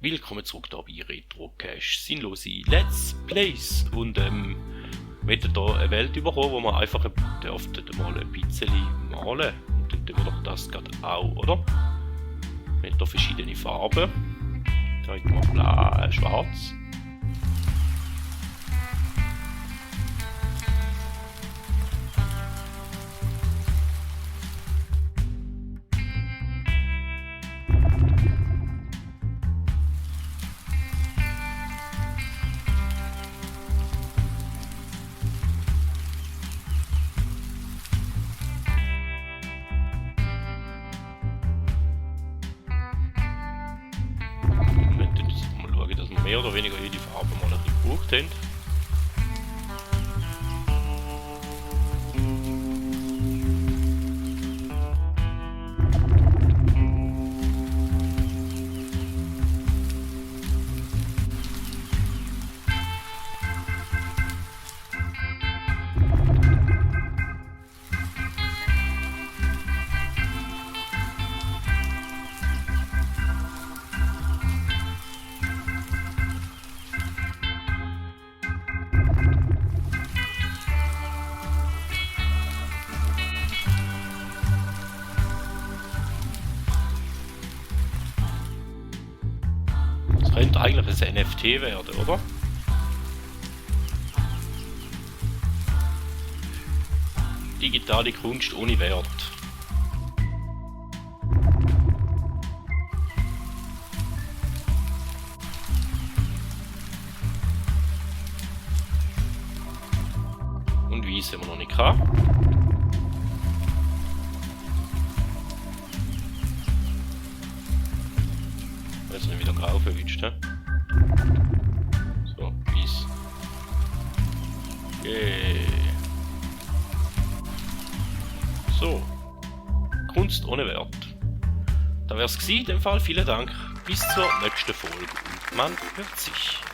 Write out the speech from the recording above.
Willkommen zurück hier bei Retrocache, sinnlose Let's Plays. Und wir haben hier eine Welt bekommen, wo man einfach dürfte mal ein bisschen malen. Und dann tun wir doch das gerade auch, oder? Wir haben hier verschiedene Farben. Da haben wir blau, schwarz. Mehr oder weniger jede Farbe mal ein bisschen gebraucht haben. Könnte eigentlich ein NFT werden, oder? Digitale Kunst ohne Wert. Und Weiss haben wir noch nicht gehabt. Jetzt nicht wieder grau verwünscht, he? So, Weiss. Yeah. So. Kunst ohne Wert. Da wär's gewesen, in dem Fall. Vielen Dank. Bis zur nächsten Folge. Und man hört sich.